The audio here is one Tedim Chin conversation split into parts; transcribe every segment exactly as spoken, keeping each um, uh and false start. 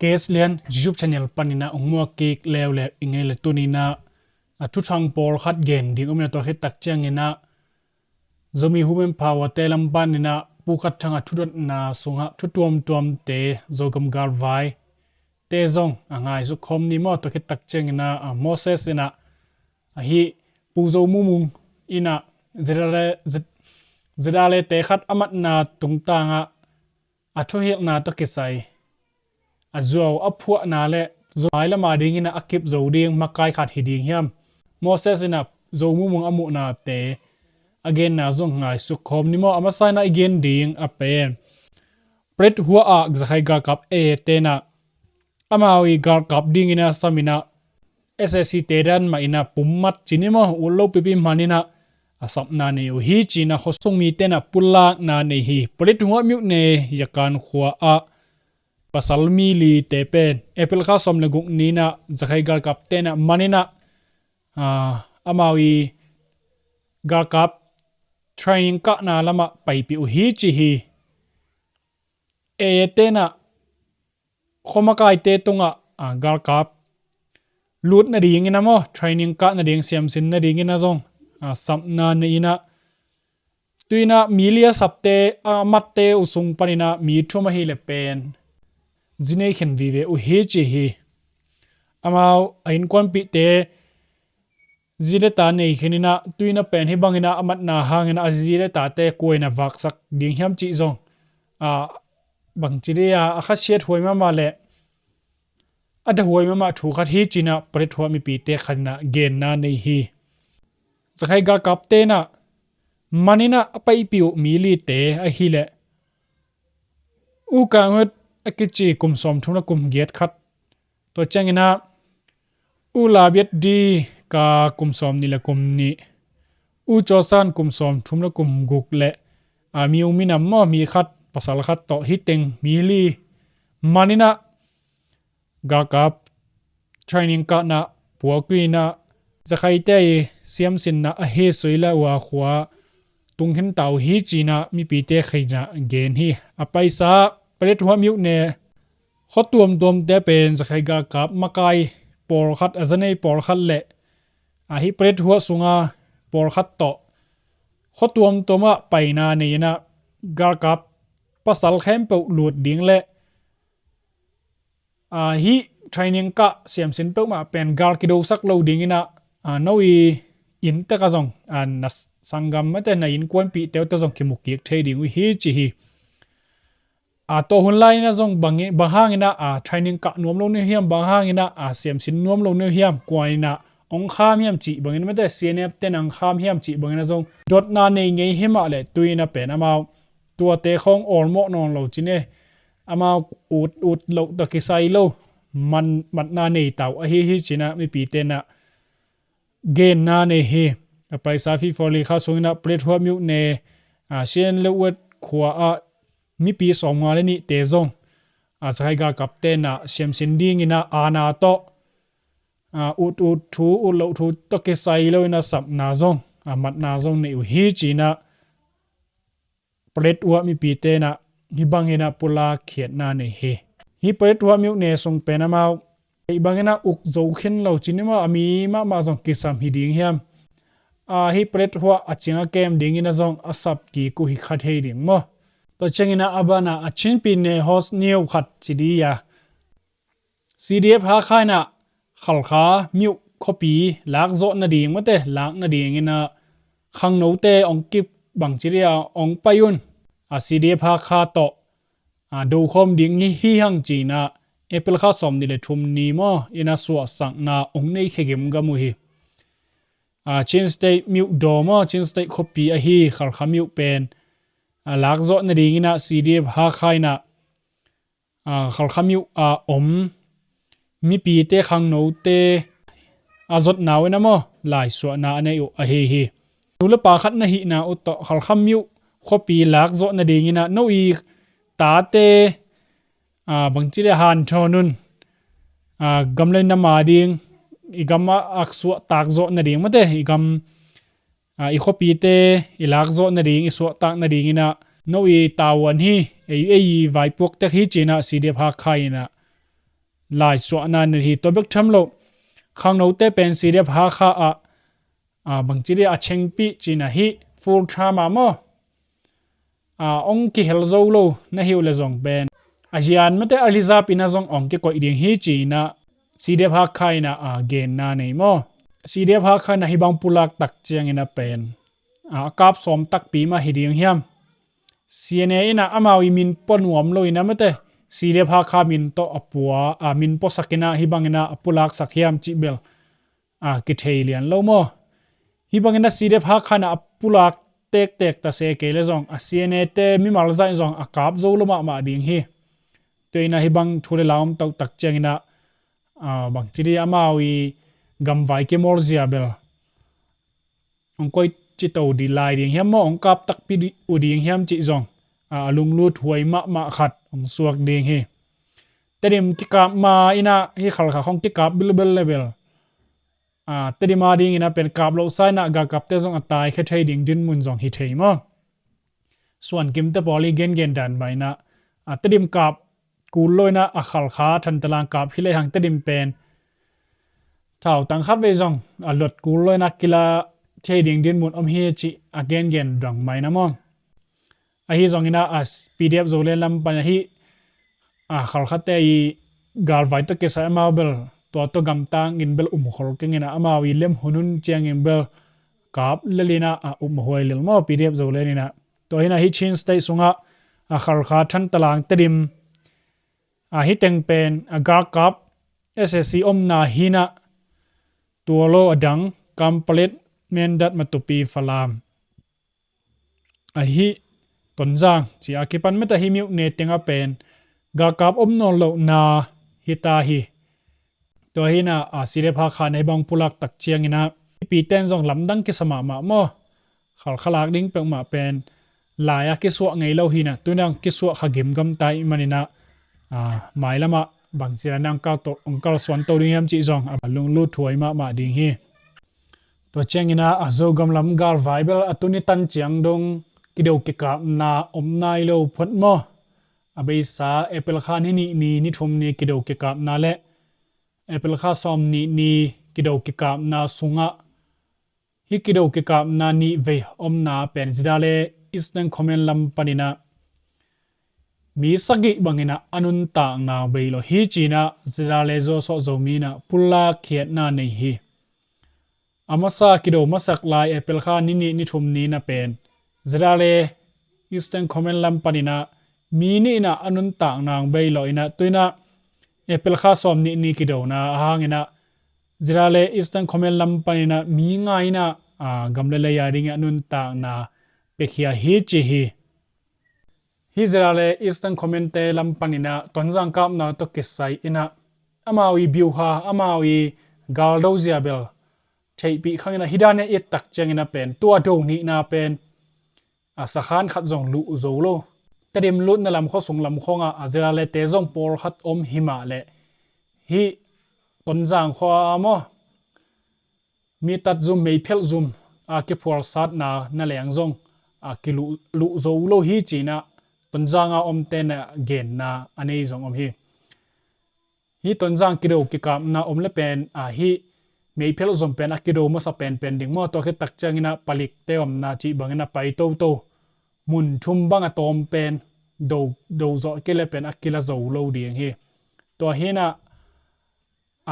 Case Lian YouTube channel panin ah ong muak kik leuleu i ngei le, tuni-in ah a thuthang pawlkhat gen ding om in ah, tua khit tak ciangin ah Zomi Women Power te lam panin ah Pu Khat Thang a thudotna sungah thu tuamtuamte, Zogam galvaite zong a ngaihsut khawm ni maw. Tua khit tak ciangin ah, a, Moses in ah, ahi, Pu Zo Mu Mung in ah ZRA, Z-, ZRA te khat a matna tungtangah a thuhilhna tawh kisai a zuau a phuahna le Zo mai lam a dingin ah a kip zo ding makai khat hi ding hiam? Moses in ah Zo Mu Mung a muhnate a genna zong ngaihsut khawm ni maw. A masa in ah i gen ding a pen Paletwa ah Zakhai galkap A A te in ah amau i galkap dingin ah sam in ah SAC te dan mah in ah pummat ci ni maw, ut lo pipi man in ah a sapna nei uh hi ci-in ah khuasung mite in ah pulakna nei hi. Paletwa myone Yakan khua ah pasal mi lite pen April kha sawm le guk ni-in ah Zakhai galkapte in ah man in ah, ah, amau i galkap training kahna lamah paipih uh hi ci hi. A A te in ah khuamakaite tungah, ah, galkap lut nadingin ah maw, training kah nading, siamsin nadingin ah zong, ah, sapna nei in ah, tu-in ah mi li a sapte, a matte uh sung panin ah mi thum ahih leh pen zi nei khin vive uh hi ci hi. Amau a innkuanpihte zi le ta nei khin in ah, tu-in ah pen hih bangin ah a matna hangin ah a zi le tate kua in ah vaksak ding hiam cih zong, ah, bangci dih a, a khasiat huai mahmah le a dahuai mahmah thu khat hi ci-in ah Paletwa mipite khat in ah genna nei hi. Zakhai galkapte in ah man in ah a paipih uh mi lite ahih leh U Kang Hut a kici kum sawmthum le kum giat khat, tua ciangin ah U La Biat Di ka kum sawmnih le kum nih, U Caw San kum sawmthum le kum guk le, a, mi u minam maw, mi khat, pasal khat tawh, hih teng mi li man in ah galkap training kahna puak uh in ah, Zakhaite i siamsinna ahi Soila Wa khua tung khin ta uh hi ci-in ah mipite khat in ah gen hi. A paisa Paletwa myone khua tuamtuamte pen Zakhai galkap makai pawlkhat, a za nei pawlkhat le, a, hih Paletwa sunga pawlkhat tawh khua tuamtuamah paina nei in ah galkap pasal khempeuh lut ding le, a, hih training kah siamsin peuhmah pen gal kidosak lo dingin ah, a, no i inntek ah zong, a, na sanggam mate, na innkuanpihte uh tawh zong kimu kik thei ding uh hi ci hi. A, tua hun lai-in ah zong bang, bang hangin ah, a, training kah nuam lo ni uh hiam, bang hangin ah, a, siamsin nuam lo ni uh hiam, kua in ah ong kham hiam cih bangin mate, C N F te in ah ong kham hiam cih bangin ah zong dotna nei ngei hi mah leh, tu-in ah pen amau tuate khawng awlmawh nawn lo ci-in e, amau ut, ut loh tawh kisai lo man, matna nei ta uh ahi hi ci-in ah mipite in ah genna nei hi. A paisa February kha sungin ah Paletwa myone, a, Sian Leuet khua ah mipi sawmnga le nihte zong, a, Zakhai galkapte in ah siamsin dingin ah aana tawh, a, ut, ut thu, ut loh thu tawh kisai lo in ah sapna zong, a, matna zong nei uh hi ci-in ah Paletwa mipite in ah hih bangin ah pulak khiatna nei hi. Hih Paletwa myone sung pen amau hih bangin ah uk zo khin lo ci-in maw, a mi mahmah zong kisam hi ding hiam? A, hih Paletwa a cing a kem dingin ah zong a sap kik uh hi kha thei ding maw. Tua ciangin ah a banah a Chin Pyine Host News khat ci dih a, C D F Hakha in ah Khalkha myone khuapi lak zawh nading mate, lak nadingin ah khangnote ong kip bangci dih a ong pai un, a, C D F Hakha tawh, a, dokhawm ding hi, hi hang ci-in ah April kha sawmnih le thum ni maw in ah suahsakna ong nei khia gemgam uh hi. A, Chin State myone daw maw, Chin State khuapi ahi Khalkha myone pen, a, lak zawh nadingin ah C D F Hakha in ah, a, Khalkha myone a om mipite, khangnote a zotna uh in ah maw, laisuahna a nei uh ahi hi. Nu le pa khat na hihna uh tawh Khalkha myone khuapi lak zawh nadingin ah no i tate, a, bangci le hanthawn un, a, gam le nam a ding, i gam ah a suahtak zawh nading mate, i gam, a, i khuapite i lak zawh nading, i suahtak nadingin ah no i tavuan hi, ei, ei vaipuak tek hi ci-in ah C D F Hakha in ah, laisuahna nei hi. Tua bek tham lo, khangnote pen C D F Hakha ah, a, bangci dia a chengpih cihna hi, full time ah maw, a, ong kihel zo lo na hi uh le zong pen a zian mate a lizap ina zong ong kikoih ding hi ci-ina C D F Hakha ina, a, genna nei maw. C D F Hakha ina hih bang pulak tak ciangina pen, a, a kap sawm takpi mah hi ding hiam? C N A ina amau i min pua nuam lo ina mate C D F Hakha min tawh a pua, a, min puasak ina hih bangina a pulaksak hiam cih bel, a, kithei lian lo maw. Hih bangina C D F Hakha ina a pulak tektek ta se kei le zong a C N A te mimal zaih zong a kap zo lo mahmah ding hi. Tua ina hih bang thu le la om toh tak ciangina, a, bangci dia amau i gamvai kimawl zia bel ong koici to di lai ding hiam maw, ong kap takpi di, uh ding hiam cih zong, a, a lunglut huai mahmah khat ong suak ding hi. Tedim kikap ma ina hih Khalkha khong kikap bilbel le bel, a, Tedim a dingina pen kap lohsa ina galkapte zong a taikhia thei ding dinmun zong hi thei maw. Suan Kimte pawl i gengen dan mah ina, a, Tedim kap kul lo ina a Khalkha Thantlang kap hi lehang Tedim pen thautang khat vei zong a lot kul lo ina kila thei ding dinmun om hi cih a gengen dang mah ina maw. Ahi zongina a P D F Zoland lam pan ahi, a, Khalkhate i galvai tawh kisai amau bel tua tawh gamtang in bel um khol keng ina amau i lem hunhun ciangin bel kap lel ina, a, um huai lel maw P D F Zoland ina. Tua hina hih Chin State sungah, a, Khalkha Thantlang Tedim, a, hih teng pen, a, galkap S S C omna hina, tua lo a dang Kanpetlet, Mindat, Matupi, Falam, ahi Tonzang ci a kipan mate hih miuh ne teng a pen galkap om nawn lohna hita hi. Tua hina, a, C D F Hakha ina hih bang pulak tak ciangina hih pite in zong lamdang kisa mahmah maw. Khalkha lak ding peuhmah pen lai a kisuah ngei lo hina, tuna kisuah kha gimgam ta i manina, a, mailamah bangci a na ong kal to, ong kalsuan to ding hiam cih zong a lunglut huai mahmah ding hi. Tua ciangina a Zogam lam galvai bel a tuni tan ciang dong kido kikapna om nai lo phot maw. A beisa April kha ni nih ni, ni thum ni kido kikapna le April kha sawm nih ni kido kikapna sungah hih kido kikapna nih vei omna pen ZRA Eastern Command lam panina mi sagih bangina a nuntakna bei lo hi cina ZRA Zo Sawt Zo mi ina pulak khiatna nei hi. A masa kido masak lai April kha ni nih ni thum ni na pen ZRA Eastern Command lam panina mi nih ina a nuntakna bei lo ina tuina April kha sawm nih ni kidona a hangina ZRA Eastern Command lam panina mi nga ina, a, gam le lei a dingin a nuntakna pekhia hi ci hi. Hih ZRA Eastern Command te lam panina Tonzang kapna tawh kisai ina amau i biuha, amau i galdo zia bel theihpih khangina hih dane i tak ciangina pen tua do nihna pen a sakhan khat zong luh zo lo. Tedim lutna lam khua sung lam khonga a ZRA te zong pawlkhat om himah leh hih Tonzang khua a maw mi tat zum, meiphelh zum a kiphualsatna na leng zong a kiluh luh zo lo hi cina Tonzanga omte na genna a nei zong om hi. Hih Tonzang kido kikapna om le pen a hih meiphelh zum pen a kido masa penpen ding maw, tua khit tak ciangina palikte omna cih bangina pai toto mun thum bang a tawm pen do, do zawh kei le pen a kila zo lo ding hi. Tua hina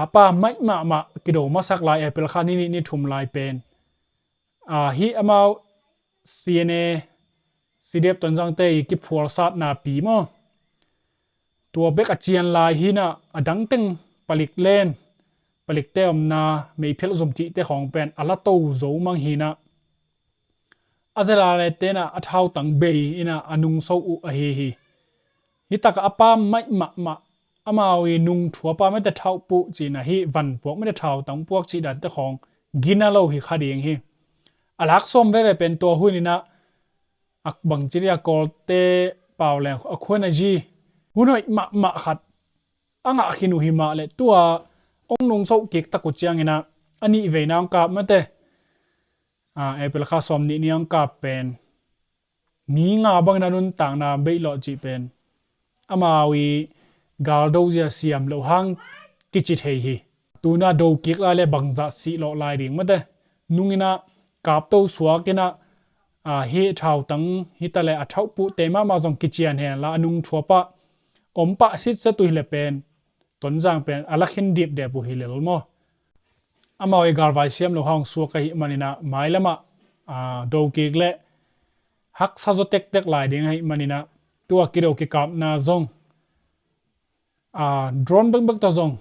a pa maih mahmah kido masak lai April kha ni nih ni thum lai pen a hih amau CNA, CDF Tonzangte i kiphualsatna pi maw? Tua bek a cian lai hina a dangteng palik len, palikte omna meiphelh zum cihte khawng pen a la to zo mang hina a ZRA tena a thautang bei ina a nungso uh ahi hi. Hih taka a pa maih mahmah amau i nungthua pa mete thauh puh cina hih vanpuak mete thautang puak cih dante khawng gina lo hi kha ding hi. A lak sawm veve pen tua hun ina a bangci dia Kawlte pau leng a khuan a zi hun hoih mahmah khat a ngah khin uh himah le tua ong nungso kik tak uh ciangina a nih veina ong kap mate a April kha sawm nih ni ong kap pen mi nga bangin a nuntakna beih lawh cih pen amau i galdo zia siam loh hang kici thei hi. Tuna do kik lai le bangzah sih lawh lai ding mate. Nung inah kapto suak inah, a, hih thautang hi ta le a thauh puhte mahmah zong kician hen la a nung thuapah om pah sitset uh hi le pen Tonzang pen a lakhin dipdep uh hi lel maw. Amau i galvai siam lo hang suak ahih maninah mailamah, a, do kik le haksa zaw tektek lai ding ahih maninah tua kido kikapna zong, a, drone bekbek tawh zong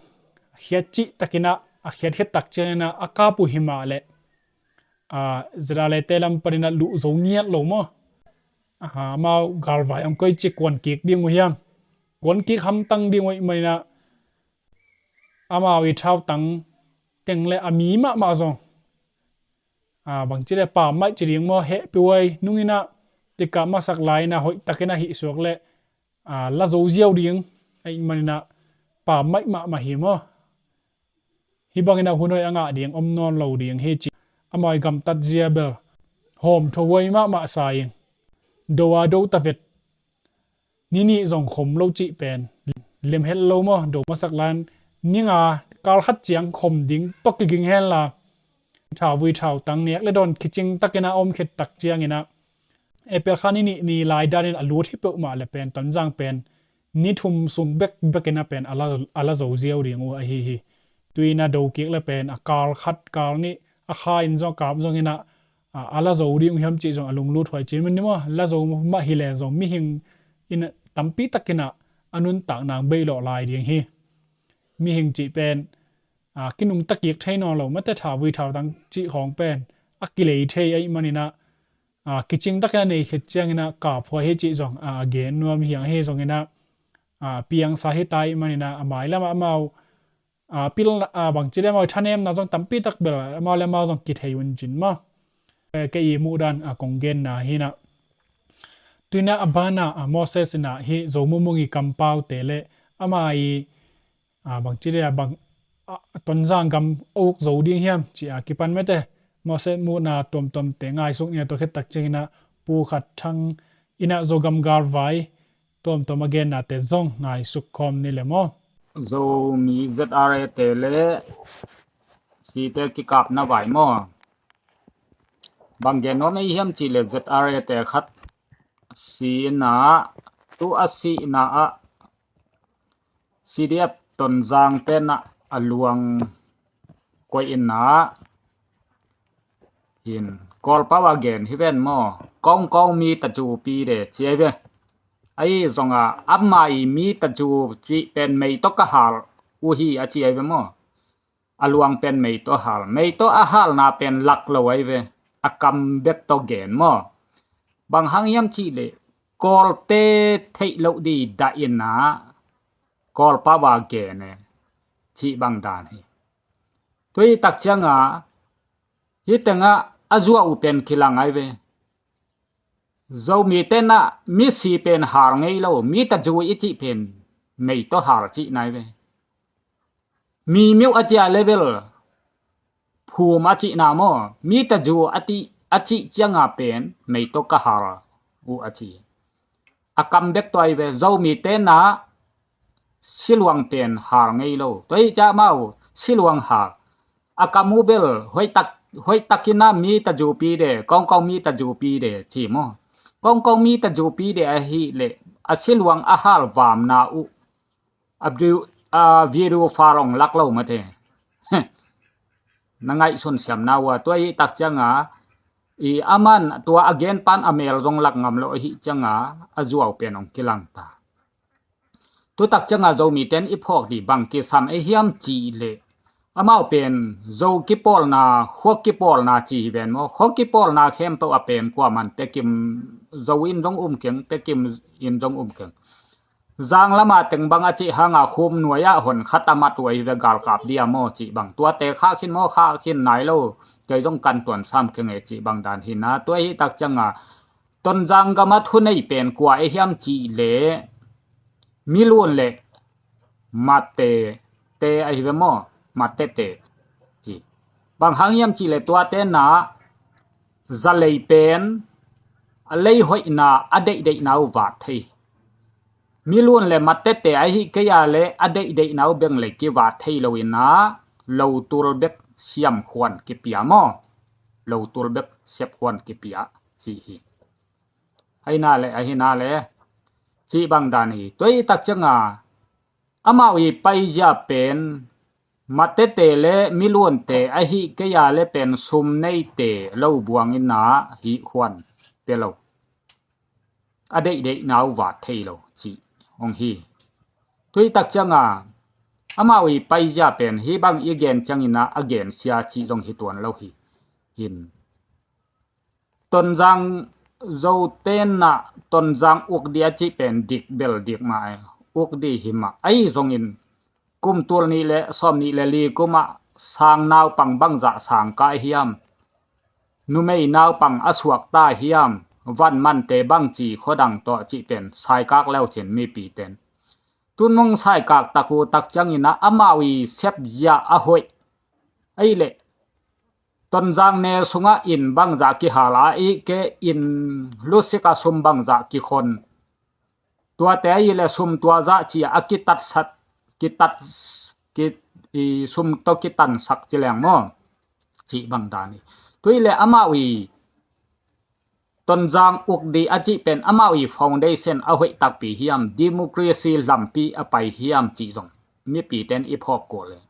khiat cih takinah a khiat khit tak cianginah a kap uh hi mah leh, a, ZRA te lam paninah luh zo ngiat lo maw. A, amau galvai hong koi ci kuan kik ding uh hiam? Kuan kik hamtang ding uh ahih maninah amau i thautang teng le a mi mahmah zong, a, bangci le pammaih ci ding maw, hehpih huai nung inah tikah masak lai inah hoih takin a hih suak le, a, la zo ziau ding ahih maninah pammaih mahmah hi maw. Hih banginah hun hoih a ngah ding om nawn lo ding hi ci. Amau i gamtat zia bel hawm thuahuai mahmah sa ing. Do a do ta vet ni nih zong khom lo cih pen lemhet lo maw. Do masak lan ni nga kal khat ciang khom ding tawh kiging henla, thauvui thautang nek le dawn kicing takinah a om khit tak cianginah April kha ni nih ni lai danin a lut hi peuhmah le pen Tonzang pen ni thum sung bekbekinah pen a la, a la zo ziau ding uh ahi hi. Tuinah do kik le pen a kal khat kal nih a kha in zong a kap zonginah, a, a la zo ding uh hiam cih zong a lunglut huai cin man ni maw. La zo mah hi leng zong mihing in tampi takinah a nuntak nang beih lawh lai ding hi. Mihing cih pen, a, kinungta kik thei nawn lo mate. Thauvui thautang cih khawng pen a kilei thei ahih maninah, a, kicing takin a nei khit cianginah kap huai hi cih zong, a, a gen nuam hi hang. Ahi zonginah, a, piangsa hi ta ahih maninah a mailamah amau, a, pilna, a, bangci le amau i thanemna zong tampi tak bel amau le amau zong kithei un cin maw. E, kei i muhdan, a, kong genna hinah. Tuinah a banah, a, Moses inah hih Zo Mumung i kampaute le ama i, a, bangci le a bang, a, Tonzang gam a uk zo ding hiam ci a kipan mate. Moses muhna tuamtuamte ngaisuk ni a, tua khit tak cianginah Pu Khat Thang inah Zogam galvai tuamtuam a gennate zong ngaisuk khawm ni le maw. Zomi ZRA te le site kikapna vai maw. Bang gen nuam ei hiam cih le ZRA te khat sihna, tu a sihna ah CDF Tonzang tenah a luang koih inah hin Kawlpau a gen hi ven maw. Kawngkawng mi tajupi de ci ai ve. Ahi zonga ama i mi taju cih pen mei tawh ka hal uh hi a ci ai ve maw. A luang pen mei tawh hal. Mei tawh a halna pen lak lo ai ve. A kam bek tawh gen maw. Bang hang hiam cih le Kawlte theih loh di dah inah Kawlpau a gen e cih bang dan hi. Tua i tak cianga hih tengah a zuau pen kilang ai ve. Zomi tenah misi pen hal ngei lo, mi taju i cih pen mei tawh hal cih nai ve. Mi miuh a cia level phum a cihna maw, mi taju a ti, a cih cianga pen mei tawh ka hal uh a ci. A kam bek tawh ai ve. Zomi tenah siluang pen hal ngei lo. Tua i ciah amau siluang hal. A kam uh bel hoihtak, hoihtakinah mi tajupi de, Kawngkawng mi tajupi de ci maw. Kawngkawng mi tajupi de ahi le a siluang a hal vamna uh a video, a video file hong lak lo mate. Na ngaihsun siamna uh a tua i tak cianga i aman tua a genpan a mel zong lak ngam lo ahi cianga a zuau pen hong kilang ta. Tutak cianga Zomi ten i phawk di bang kisam ei hiam cih le amau pen Zo kipawlna, khua kipawlna ci hi ven maw. Khua kipawlna khempeuh a pen kuaman pekim Zo in zong um keng, pekim in zong um keng. Zang lama teng bang a cih hanga khum nuai-ah hon khat a mat uh ahi ve galkap dia maw cih bang. Tuate khah khin maw, khah khin nai lo. Kei zong kan tuan sam keng e cih bang dan hi na. Tua hi tak cianga Tonzang gama thunei pen kua e hiam cih le Milun le Mate te ahi ve maw? Mate te hi. Bang hang hiam cih le tuate na zalei pen a lei hoihna a deihdeihna uh vat thei. Milun le matete ahi kei a le a deihdeihna uh beng le kivah thei lo in ah, lotul bek siam khuan kipia maw? Lotul bek siap khuan kipia ci hi. Ahi na le, ahi na le, cih bang dan hi. Tua hi tak cianga amau i paizia pen matete le milunte ahi kei a le pen sum neite lo buang in ah hih khuan pia lo. A deihdeihna uh vat thei lo cih hong hi. Tua hi tak cianga amau i paizia pen hih bang i gen ciangin ah a gensia cih zong hi tuan lo hi. Hin Tonzang Zote in ah Tonzang uk di a cih pen dik bel dik mah e. Uk di hi mah ahi zongin kum tul nih le sawm nih le li kum ah sang naupang bangzah sang kai hiam? Numei naupang a suakta hiam? Van mante bangci khuadang tawh cih pen saikak leu cin mipite in tun mong saikak tak uh tak ciangin ah amau i sepzia a hoih. Ahi leh Tonzang ne sungah inn bangzah kihal a, ih ke inn lusik a sum bangzah kikhon. Tuate ahi le sum tua zah ci a kitatsat, kitat, ki, i sum tawh kitansak ci leng maw? Cih bang dan hi. Tua hi le amau i Tonzang uk di a cih pen amau i foundation a hoih takpi hiam, democracy lampi a pai hiam cih zong mipite in i phawk kul e.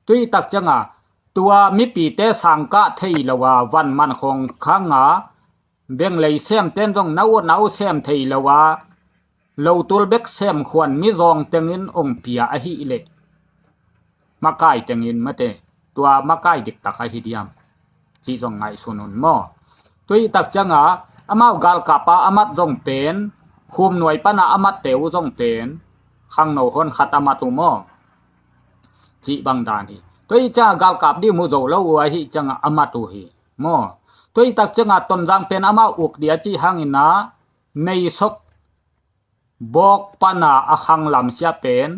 Tua hi tak cianga tua mipite sangkah thei lo a van man khawng khang a, benglei semte in zong na ut na uh sem thei lo a, lotul bek sem khuan mizawng tengin ong pia ahi leh makai tengin mate, tua makai diktak ahi diam cih zong ngaihsun un maw? Tua hi tak cianga amau galkap a a mat zong pen, khum nuai pana a matte uh zong pen khangno hon khat a mat uh maw? Cih bang dan hi. Tua hi cianga galkap di mu zo lo uh ahi cianga a mat uh hi maw? Tua hi tak cianga Tonzang pen amau uk di a cih hangin ah meisok bawk pana a khang lamsia pen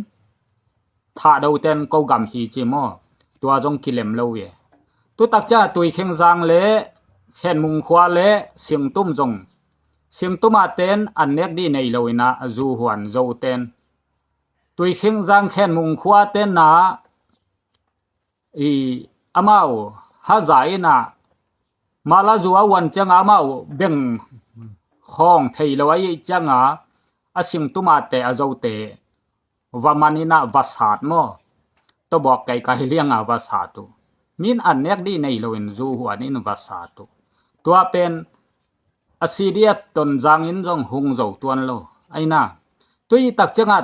Thahdote in ko gam hi ci maw? Tua zong kilem lo e. Tutak cianga Tuikhingzang le Khenmung khua le Singtum zong, Singtum a ten an nek dih nei lo in ah Zuhuan Zote in Tuikhingzang Khenmung khua ten ah i amau haza in ah malazu a uan cianga amau beng khawng thei lo ahi cianga a Singtum a te a Zote va man in ah va sat maw? Tawbawk kaikai lianga va sat uh. Min an nek dih nei loin Zuhuan in va sat uh. Tua pen a C D F Tonzang in zong hung zo tuan lo. Aina tui tak cianga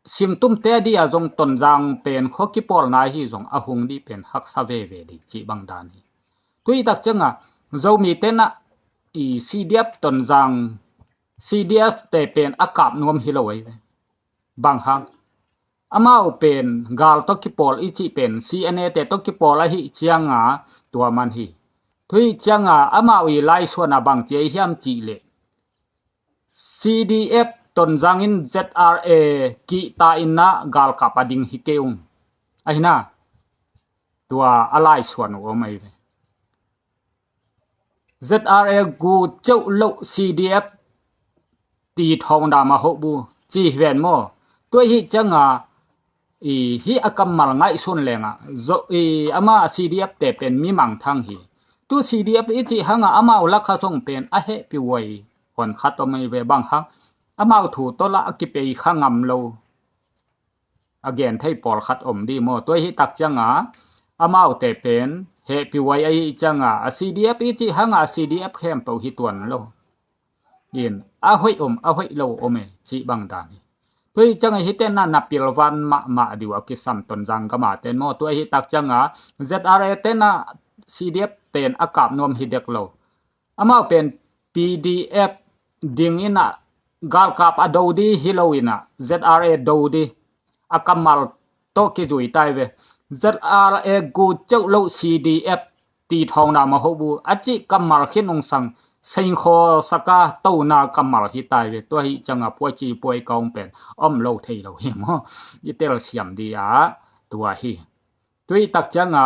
Singtum te a dih a zong Tonzang pen khua kipawl nai hi zong a hung dih pen haksa veve dih cih bang dan hi. Tui tak cianga Zomi tenah i C D F Tonzang, C D F te pen a kap nuam hi lo ei ve. Bang hang amau pen gal tawh kipawl i cih pen C N A te tawh kipawl ahi cianga tua man hi. Tui cianga amau i laisuan a bang ci ei hiam cih leh C D F Tonzang in Z R A kihta in ah galkap a ding hi kei ung. Ahina tua a laisuan uh om ei ve. Z R A gu ceuh loh C D F ti thawng dam a hoh bu ci hi ven maw? Tua hi cianga i hih a kammal ngaihsun lenga zo i ama C D F te pen mi mangthang hi. Tu C D F i cih hanga amau lakha zong pen a hehpih uai hon khat om ei ve bang hang amau thu tawlah a kipei kha ngam lo a gen thei pawlkhat om dih maw? Tua hi tak cianga amaute pen hehpih uai ahi cianga a C D F i cih hanga a C D F khempeuh hi tuan lo. In a hoih om a hoih lo om e cih bang dan hi. Tua hi cianga hih tenah na pilvan mahmah dih uh a kisam Tonzang gama ten maw? Tua hi tak cianga Z R A tenah C D F pen a kap nuam hi dek lo. Amau pen P D F ding in ah galkap a do dih hi lo in ah Z R A do dih a kammal tawh kizui tai ve. Z R A gu ceuh loh C D F ti thawng dam a hoh bu a cih kammal khin ung sang sengkhaw saka tona kammal hi tai ve. Tua hi cianga puai ci puai kawng pen om lo thei lo hi maw? I telsiam dih a tua hi. Tui tak cianga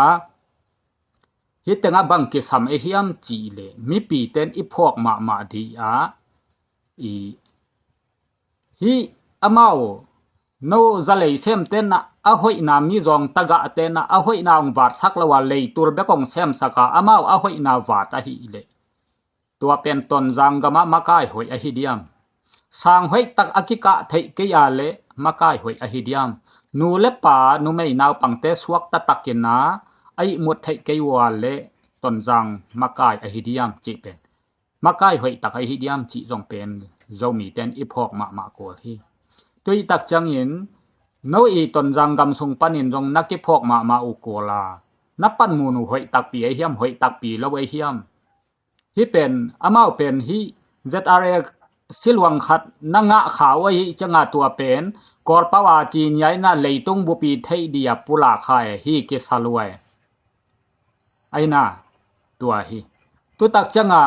hih tengah bang kisam ei hiam cih leh mipite in i phawk mahmah dih a i hih amau no zalei sem tenah a hoihna mizawng tagah tenah a hoihna hong vatsak lo a leitul bek hong semsak a amau a hoihna vat ahih leh tua pen Tonzang gamah makai hoih ahi diam? Sang hoih tak a kikah theih kei a leh makai hoih ahi diam? Nu le pa numei naupangte suakta takin a ihmut theih kei uh a leh Tonzang makai ahi diam cih pen makai hoih tak ahi diam cih zong pen Zomi ten i phawk mahmah kul hi. Tuih tak ciangin no i Tonzang gam sung panin zong na kiphawk mahmah uh kul a na panmun uh hoih takpi ahi hiam, hoih takpi lo ahi hiam? Hih pen amau pen hih Z R A siluang khat na ngah kha uh ahi cianga tua pen Kawlpau a ci nia inah leitung bupi theih dia pulak kha e hi kisa lua e. Aina tua hi. Tutak cianga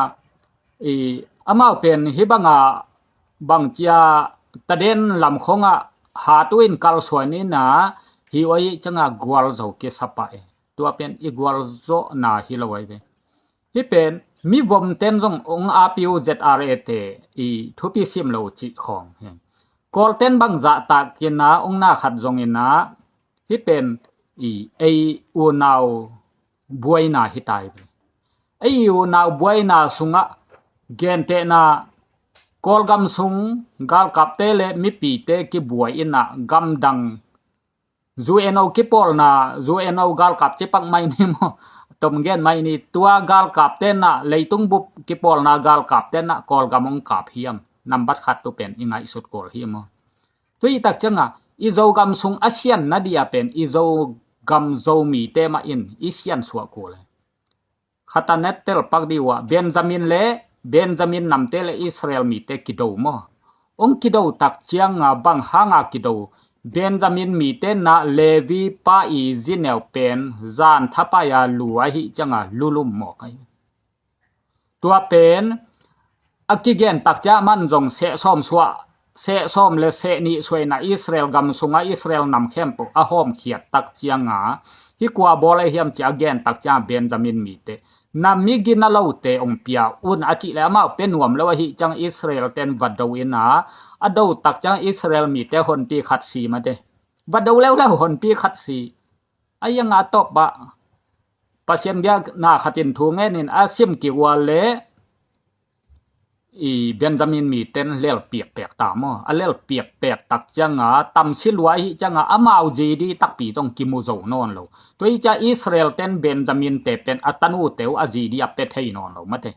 i amau pen hih banga bangcia taden lamkhongah hatu in kalsuan ina hi uh ahi cianga gualzo kisa pah e. Tua pen i gualzawhna hi lo ahi ve. Hih pen mi vom ten zong ong apiu Z R A te i thupi sim lo cih khawng hi. Kawlten bang zahtak ina ong na khat zong ina hih pen i ei unau buaina hi tai ve. Ei unau buaina sungah gentehna Kawlgam sung galkapte le mipite kibuai ina gamdang U N O kipawlna, U N O galkap cipak mai ni maw? Tom gen mai ni, tua galkap tenah leitung bup kipawlna galkap tenah Kawlgam hong kap hiam? Nambat khat tu pen i ngaihsut kul hi maw? Tuih tak cianga i Zogam sung a sian na dia pen i Zogam Zomite mah in i sian suah kul e. Khatanet telpak di uh ah Benjamin le Benjamin namte le Israel mite kido maw? Ong kido tak cianga bang hanga kido? Benjamin mite na Levi pa i zineu pen zan thapai a lu ahi cianga lulum mawk ahi. Tua pen a kigen tak cia man zong seh sawm suah, seh sawm le seh nih suaina Israel gam sunga Israel nam khempeuh a hawmkhiat tak cianga hih kua bawl ahi hiam cia a gen tak cianga Benjamin mite na migina lote ong pia un a cih le amau pe nuam lo ahi ciang Israel ten va do ina a do tak ciang Israel mite honpi khat si mate. Va do leuleu honpi khat si. A ianga a tawp bah Pasian biakna khatin thu ngenin a sim kik uh a le i Benjamin miten lel piakpek ta maw? A lel piakpek tak cianga tamsi lua ahi cianga amau G D takpi zong kimu zo nawn lo. Tua hi cia Israel ten Benjamin te pen a tanute uh a G D a pe thei nawn lo mate.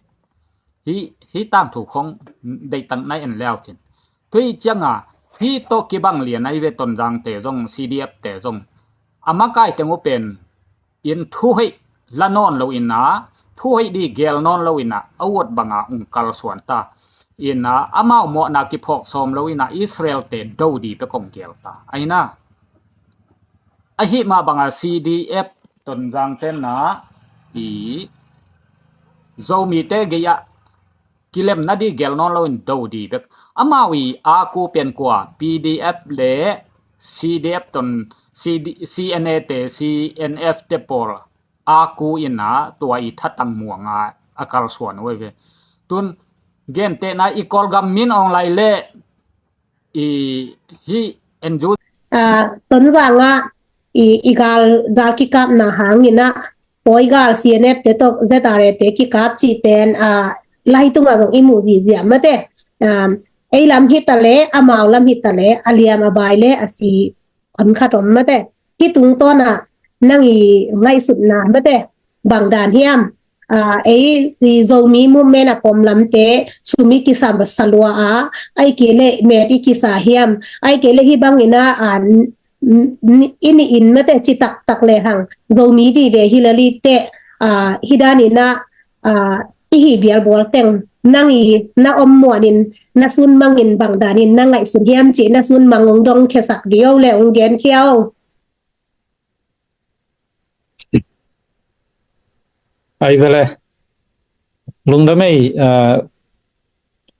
Hih, hih tangthu khong deihtak na en leu cin. Tua hi cianga hih tawh kibang lian ahi ve Tonzang te zong C D F te zong a makai teng uh pen in thuhoih la nawn lo ina, thuhoih di gel nawn lo ina a uat banga ung kalsuan ta. Ina amau mawhna kiphawk sawm lo ina Israel te do di pe kong gel ta. Aina ahi mah banga C D F Tonzang tenna i Zomite gei-ah kilemna di gel nawn lo in do di bek. Amau i aku pen kua P D F le C D F ton C D, C N A te C N F te pawl aku ina tua i thatang muanga a kalsuan uh ve. Tun gentehna i Kawlgam min ong lai le i hi enju. Ah, Tonzanga i, i gal, gal kikapna hangina pawi gal C N F te tawh Z R A te kikap cih pen ah, lai tunga zong i muh zizia mate. Ah, ei lam hitale amau lam hitale a liam a bai le a si khon khat om mate. Hih tungtawna nang i ngaihsutna mate bang dan hiam? Ah, ei i Zomi movement a pom lamte sum i kisa salua a, ai kei le met i kisa hiam? Ai kei le hih bangina ah, i ni in mate ci taktak le hang Zomi vive hi lali te ah, hih danina ah, i hi bialbual teng nang i na om muanin na sun mangin bang danin na ngaihsun hiam cih na sun mang ong dong khiasak dio le ong gen khiau. Ai vele lungdam ei, ah,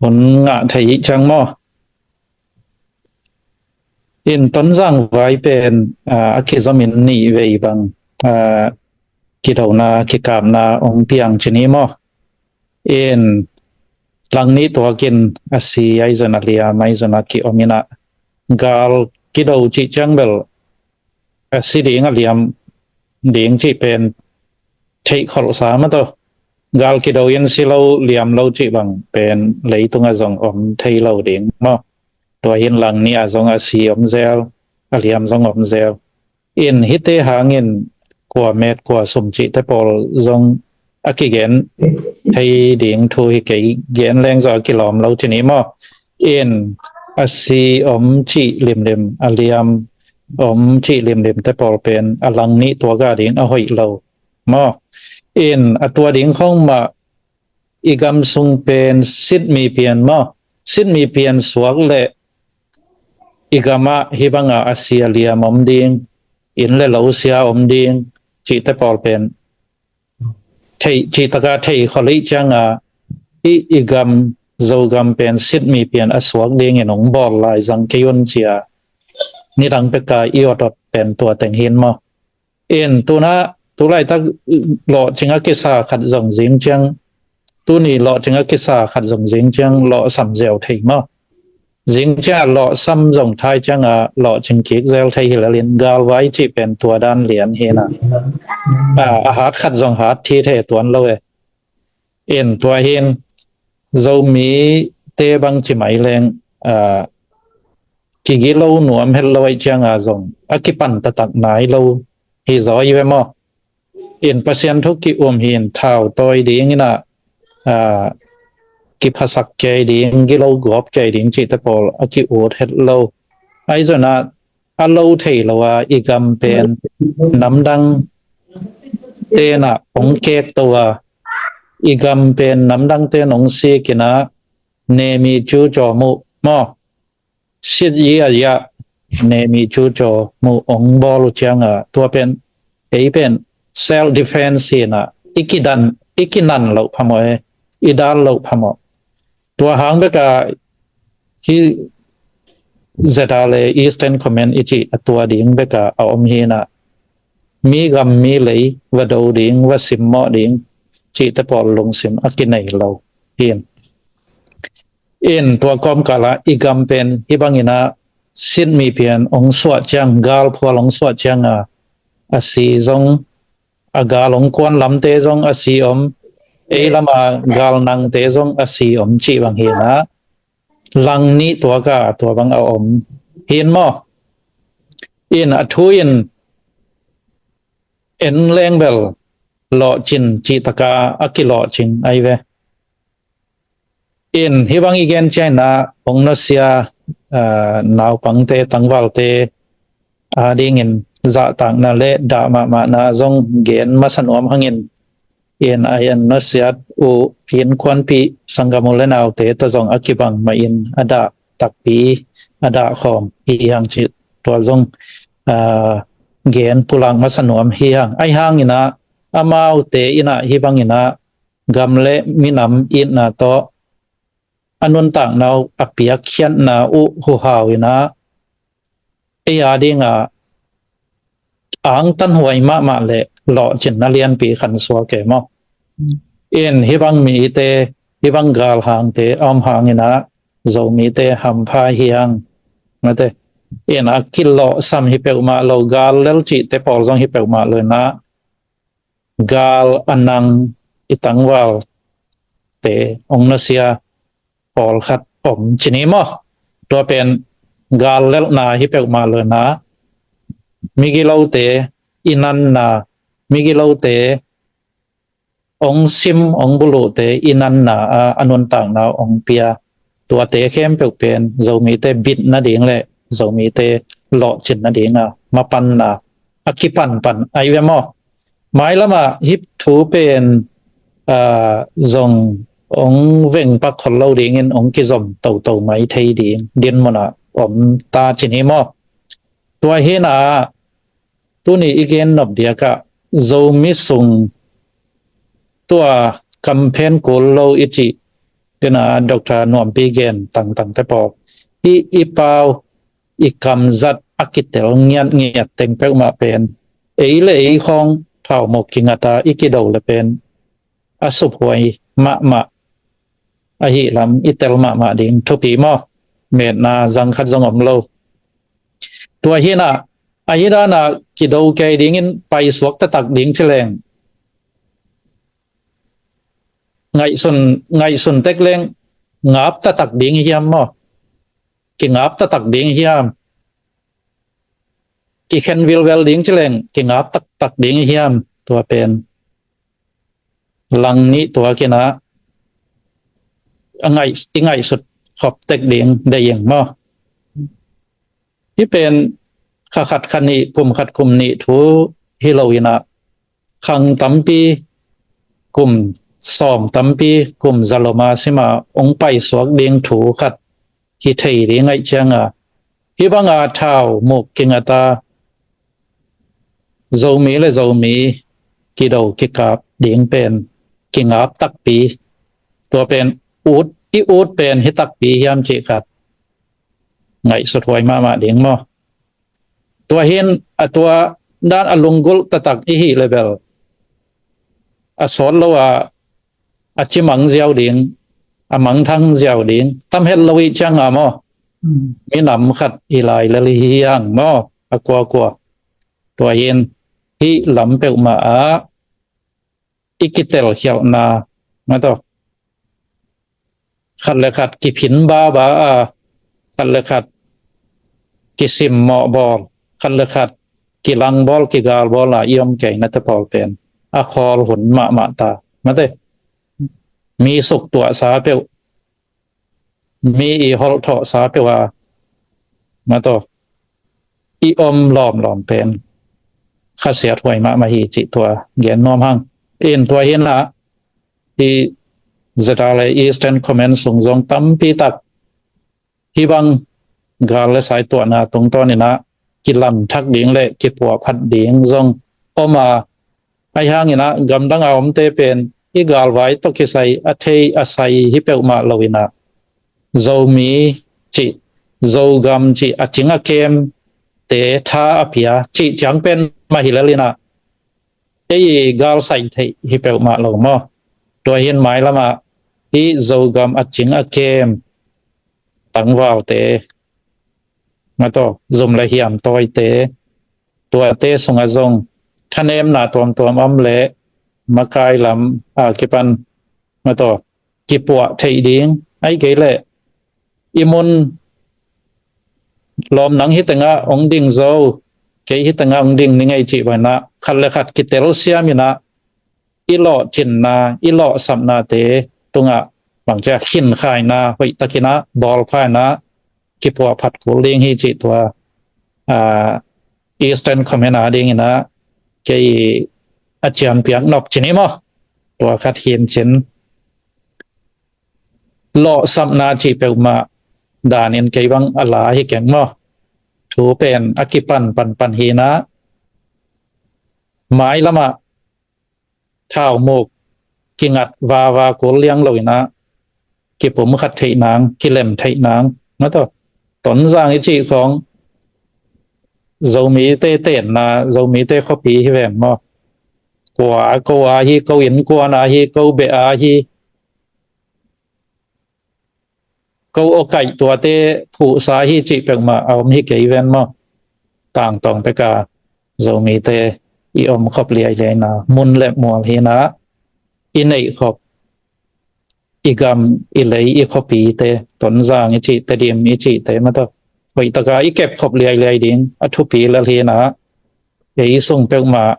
hun ngah thei ciang maw? In Tonzang vai pen ah, a kizomin nih vei bang ah, kidona kikapna ong piang cini maw? In lang nih tuakin a si aizon a liam aizon a ki-om ina gal kido cih ciang bel a si ding a liam ding cih pen theih kholhsa mah tawh, gal kido in si lo liam lo cih bang pen leitung ah zong om thei lo ding maw. Tua hin lang nih ah zong a si om zel, a liam zong om zel. In hihte hangin kua met kua sum cihte pawl zong a kigen thei ding thu hi kei, gen leng zong a kilawm lo ci ni maw. In a si om cih limlim, a liam om cih limlimte pawl pen a lang nih tuak a ding a hoih lo maw. In a tua ding khong mah i gam sung pen sitmi pian maw, sitmi pian suak leh i gam ah hih bangah a si a liam om ding, inn le lo sia om ding cihte pawl pen thei, cih taka thei khol ih cianga i, i gam, Zogam pen sitmi pian a suak dingin hong bawl lai zang kei un cia nidang peka i awt awt pen tua teng hin maw. In tuna, tulaitak lawhcing a kisa khat zong zing ciang, tuni lawhcing a kisa khat zong zing ciang lawhsam zeu thei maw. Zing ciang lawhsam zong thai cianga lawhcing kik zel thei hi lelin galvai cih pen tua dan lian hi na. A, a hat khat zong hat thi thei tuan lo e. In tua hin Zomite bang ci mai leng, a, kigilo nuam het lo aih cianga zong a kipan taktak nai lo hi zaw hi ve maw. In Pasian thu ki-um hin thau tawi ding ina, a, kiphasak kei ding, gilo gawp kei ding cihte pawl a ki-ut het lo. Ahi zona a lo thei lo a i gam pen namdang tena hong kek to a i gam pen namdang ten hong sik ina nemi cu caw muh maw. Sit yi a ya nemi cu caw muh hong bawl uh cianga tua pen ei pen self defense hi ina i kidan, i kinan loh phamawh e, i dal loh phamawh. Tua hang beka hi zeta le Eastern Command i cih a tua ding beka a om hi ina mi gam mi lei va do ding, va simmawh ding cihte pawl lungsim a kinei lo hin. In tua kawmkala i gam pen hi bangina sitmi pian hong suah ciang, galphual hong suah cianga a si zong, a gal hong kuan lamte zong a si om, ei lama gal nangte zong a si om cih bang hina lang nih tuaka tua bang a om hin maw. In a thu in en leng bel lawhcin cih taka a kilawhcing ahi ve. In hi bang i gen ciangina hong nusia, a, naupangte, tangvalte a dingin zahtakna le dah mahmahna zong gen masa nuam hangin in a en nusiat uh innkuanpih sanggam u le naute ta zong a kibang mahin a dah takpi a dah khawm hi hang cih tua zong, a, gen pulak masa nuam hi hang. Ahi hangina amaute ina hi bangina gam le minam itna tawh a nuntakna uh a piakkhiatna uh huhau ina ei a dinga angtanhuai mahmah le lawhcinna lianpi khansuak e maw. In hi bang mite, hi bang galhangte a om hangina Zomite hampha hi hang. Mate, in a kilawhsam hi peuhmah lo, gal lel cihte pawl zong hi peuhmah lo ina gal a nang i tangvalte hong nusia pawlkhat om ci ni maw. Tua pen gal lelhna hi peuhmah lo ina migilote i nanna, migilote hong sim hong buluhte i nanna a, a nuntakna hong pia. Tuate khempeuh pen Zomite bit nading le Zomite lawhcin nadinga mapanna a kipanpan ahi ve maw. Mailama hih thu pen, a, zong hong vengpak khol lo dingin hong kizom toto mai thei ding dinmuna om ta ci ni maw. Tua hina tuni i gen nop diakah Zomi sung tua kamphen kul lo i cih dina Doctor Nuampi gen tangtangte pawl i, i pau i kamzat a kitel ngiatngiat teng peuhmah pen ei le ei khawng thau muk kingata i kido le pen a suphuai mahmah ahi lam i tel mahmah ding thupi maw. Metna zang khat zong om lo. Tua hi-in ah, ahi dan ah kido kei dingin paisuak taktak ding ci leng, ngaihsun, ngaihsun tek leng ngap taktak ding hiam maw? Kingap taktak ding hiam? Kikhen vilvel ding ci leng kingap taktak ding hiam? Tua pen lang nih tuak in ah, a ngaih, i ngaihsut khop tek ding deih ing maw? Hih pen kha khat kha nih, kum khat kum nih thu hi lo in ah, khang tampi, kum sawm tampi, kum za lom a sim a hong paisuak ding thu khat hi thei ding ahih ciang a, hih bang a thau muk kingat a, Zomi le Zomi kido kikap ding pen kingap takpi, tua pen ut, i ut pen hi takpi hiam cih khat ngaihsut huai mahmah ding maw? Tua hi-in a tua dan a lunggulh taktak i hih leh bel, a sawt lo a, a cimang ziau ding, a mangthang ziau ding tam het lo ahih ciang a maw? Mm. Minam khat hi lai lel hi hang maw, a kuakua. Tua hi-in hih lam peuhmah ah i kitelkhialhna, maw, tawh, khat le khat kiphin baba a, khat le khat kisimmawh bawl, khat le khat kilangbawl, kigalbawl a i om kei nate pawl pen a khawl hun mahmah ta, maw, tawh. Mi suktuahsa peuh, mi i holhthawhsa peuh a, maw, tawh, i om lawmlawm pen khasiat huai mahmah hi cih tua gen nuam hang. In tua hi-in ah, hih ZRA Eastern Command sung zong tampi tak hih bang gal le sai tuahna tungtawn in ah kilam thak ding le kipuahphat ding zong om a, ahi hangin ah gamdang a omte pen i galvai tawh kisai a thei a sai hi peuhmah lo in ah, Zomi cih, Zogam cih a cing a kemte tha a pia cih ciang pen mah hi lel in ah, ei galsai theih hi peuhmah lo maw? Tua hi-in mailam ah hih Zogam a cing a kem tangvalte, maw, tawh, zum le hiam tawite, tuate sungah zong thanemna tuamtuam om leh makai lam a kipan, maw, tawh, kipuah theih ding ahih kei leh i mun lawm, nang hih tengah hong ding zo, kei hih tengah hong ding ning ei cih bangin ah khat le khat kitelsiam in ah i lawhcinna, i lawhsapnate tungah bangci a khinkhaina hoihtakin ah bawlpha in ah kipuahphat kul ding hi cih tua, ah, Eastern Command a dingin ah kei a ciampiak nop ci ni maw? Tua khat hi-in cin, lawhsapna cih peuhmah danin kei bang a la hi keng maw? Thu pen a kipan panpan hi-in ah, mailam ah thaumuk kingat vava kul liang lo in ah, kipumkhat theih nang, kilem theih nang, maw, tawh, Tonzang i cih khawng Zomite tenna, Zomite khuapi hi ven maw? Kua, ko a hi, ko innkuan a hi, ko beh a hi, ko awkaih tuate phuhsa hi cih peuhmah a om hi kei ven maw? Tangtawng pek a Zomite i om khop liailiaina mun le mual hi-in ah, i neih khop, i gam, i lei, i khuapite, Tonzang i cih, Tedim i cihte, maw, tawh, hoihtaka i kep khop liailiai ding a thupi lel hi-in ah, ei sung peuhmah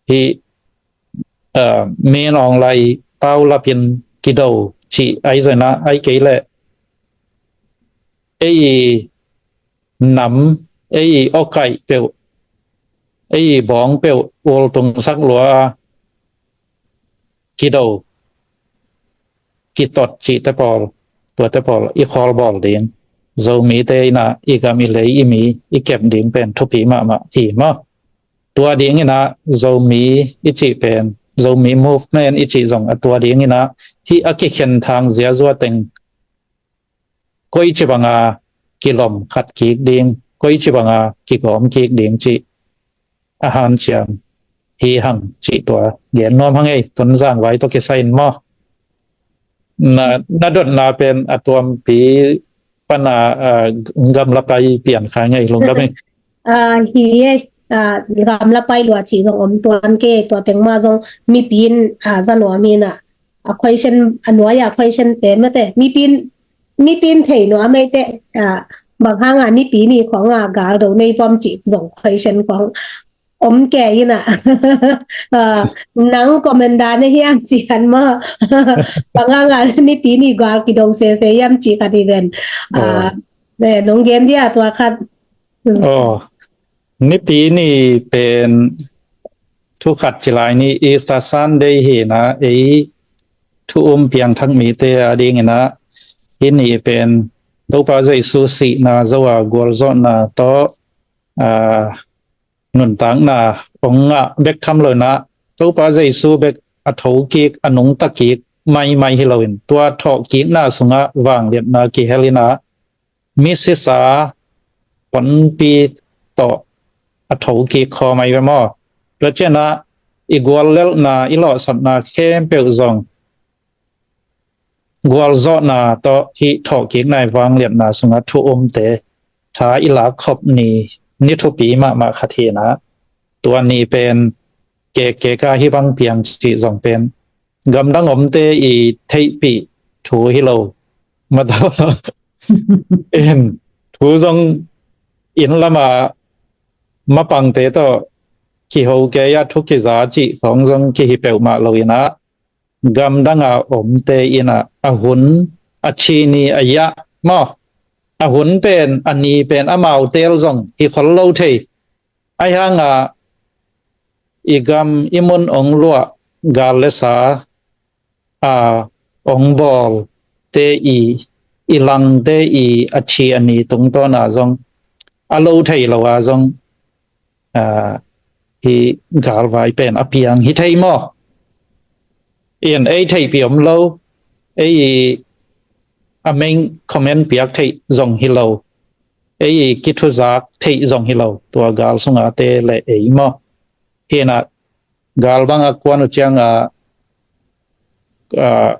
hih, ah, Min Aung Hlaing paulapin kido cih ahi zongin ah, ahih kei leh ei nam, ei awkaih peuh, ei bawng peuh ultungsak lua a kido, kitot cihte pawl, tuate pawl i khawlbawl ding, Zomite in ah i gam, i lei, i mi i kep ding pen thupi mahmah hi maw? Tua dingin ah Zomi i cih pen, Zomi Movement i cih zong a tua dingin ah hih a kikhen thang ziazua teng koici banga kilom khat kik ding, koici banga kigawm kik ding cih a hanciam hi hang cih tua gen nuam hang ei, Tonzang vai tawh kisai in maw? Na, na dotna pen a tuampi pan a, ah, gamla pai pian kha ngei lungdam ei. Ah, hi e, ah, gamla pai lua ci zong om tuan ke, tua teng mah zong mipi in, ah, za nuam hi na. A question, a nuai a question te mate, mipi in, mipi in thei nuam ei te, ah, bang hang a nipi ni khong a gal do nei vuam ci zong question khong om ke hi na. Ah, nang comment dan e hiam ci khat maw. Bang hang a nipi ni gal kido sese hiam ci khat hi ven. Ah, ne, nong gen dia tua khat. Aw, nipi ni pen thu khat ci lai ni, Easter Sunday hi na, ei thu um piangthak mite a ding hi na, hi ni pen Topa Jesu sihna zo a gualzawhna tawh, ah, nuntakna ong ngah bek tham lo na, Topa Jesu bek a thokik, a nungtakik maimai hi loin, tua thawhkikna sungah vangliatna kihel hi na, misisa ponpi tawh a thokik khawm ahi ve maw. Tua ciangin ah i guallelhna, i lawhsapna khempeuh zong gualzawhna tawh hih thawhkikna i vangliatna sungah thu umte tha i lakkhop ni, ni thupi mahmah khat hi na. Tua ni pen kekkek a hih bang piang cih zong pen gamdang omte i theihpih thu hi lo. Mataw in thu zong inn lama mapangte tawh kiho kei a thu kiza cih khong zong kihi peuhmah lo in ah, gamdang a omte in ah a hun a ci ni a yah maw, a hun pen a ni pen amau teel zong hi khol lo thei. Ahi hang a i gam i mun ong luah gal le sa a ong bawl te i, i langte i a ci a ni tungtawn a zong a lo thei lo a zong, ah, hih galvai pen a piang hi thei maw. In ei theihpih om lo, ei i a main comment piak theih zong hi lo, ei i kithuzak theih zong hi lo, tua gal sunga te le ei maw. Hi na, gal bang a kuan uh ciang a, ah,